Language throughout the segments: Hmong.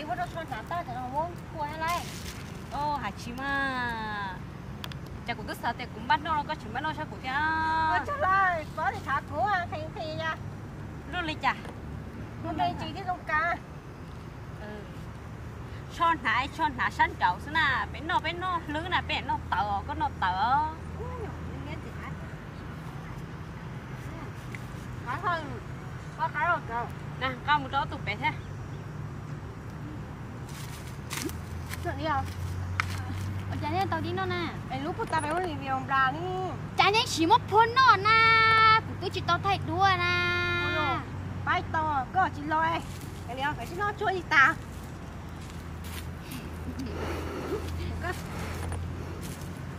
Ua rau tsho hnav tag cov no muab phua thiab lauj. Hais tsis mas, cas kuv twb xav tias kuv npaj noj los koj tseem npaj noj sab kuv thiab. Tsis lawm, pov tias tshav kub nqhis nqhis ya. Luaj li cas? Nqhis tsis tib zoo kav. Tsho hnav tsho hnav sab nraud xwb na, peb noj peb noj hlwb na, peb noj tawv os, koj noj tawv os. Nqa mus rau ob tug pem thiab. Ua cas nej tau dib noj na? Lub puag ta peb ua review nplas li. Cas nej tsis muab phua noj na? Kuv twb tsis tau thaij duab na. Pab tau koj tsis los, koj tsis noj tsuag ib tas.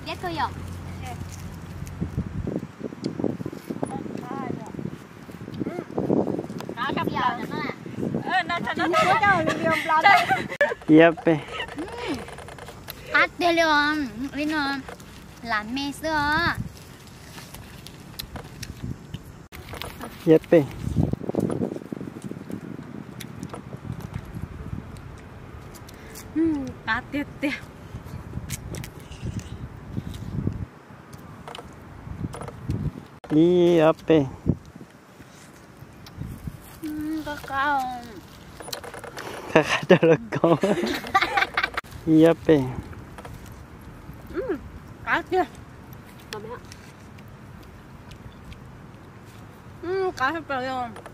Liab kawg yom. Iab pem. Qab tiag li os, li no lam me xwb os. Iab pem. Qab tiag tiag. Ib ob pem. Qab qab rau lawv koob. Ib ob pem. Qab tiag. Qab tshaj plaws li.